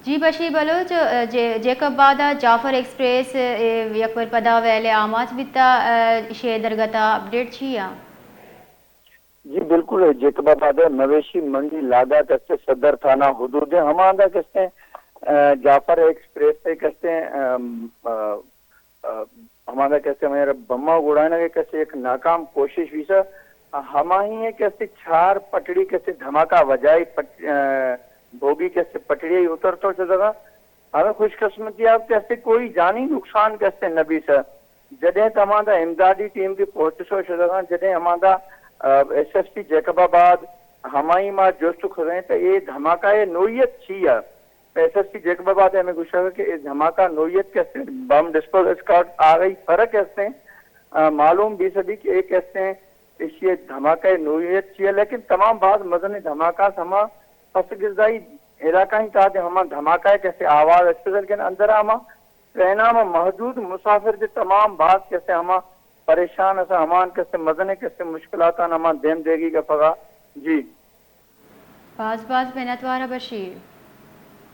جی بشیر بلوچ، جیکب آباد ءَ جعفر ایکسپریس یک بر پدا ویل ءَ آماچ بیتا، ایشی ءِ درگت ءَ اپڈیٹ چی آ؟ جی بالکل، جیکب آباد ءَ مویشی منڈی لاگا کستے صدر تھانہ حدود ءَ ہماندا کستے جعفر ایکسپریس ءَ کستے ہماندا کستے ہمیں بما گڑائنا کہ کستے یک ناکام کوشش ویسا، ہماہی ہے کستے چار پٹڑی کستے دھماکہ وجائی پٹ بوگی کستے پٹڑی اتر تو شدگا۔ ہمیں خوش قسمتی آپ کستے کوئی جانی نقصان کستے نبیسا۔ جدیں تو ہماندا امدادی ٹیم بھی پہنچسو شدگا، جدیں ہماندا ایس ایس پی جیکب آباد ہمائی ما جست کھگئے تو اے دھماکہ نوعیت چی ہے؟ ایس ایس پی جیکب آباد ہمیں گوشگ کہ اے دھماکہ نوعیت کستے بم ڈسپوز اسکاٹ آگئی فرق کستے معلوم بیسدی کہ اے کستے ایشی دھماکہ نوعیت چی ہے، لیکن تمام باز مزن دھماکہ ہما پس گردائی علاقہ ہی تھا ہما دھماکہ کستے آواز اسپیشل کے اندر ہما ٹرین ہما محدود مسافر دے تمام باز کستے ہما پریشان اسا ہمان کستے مزن کستے مشکلاتان ہما دیم دیگی کا پگا۔ جی باز باز منتوار بشیر۔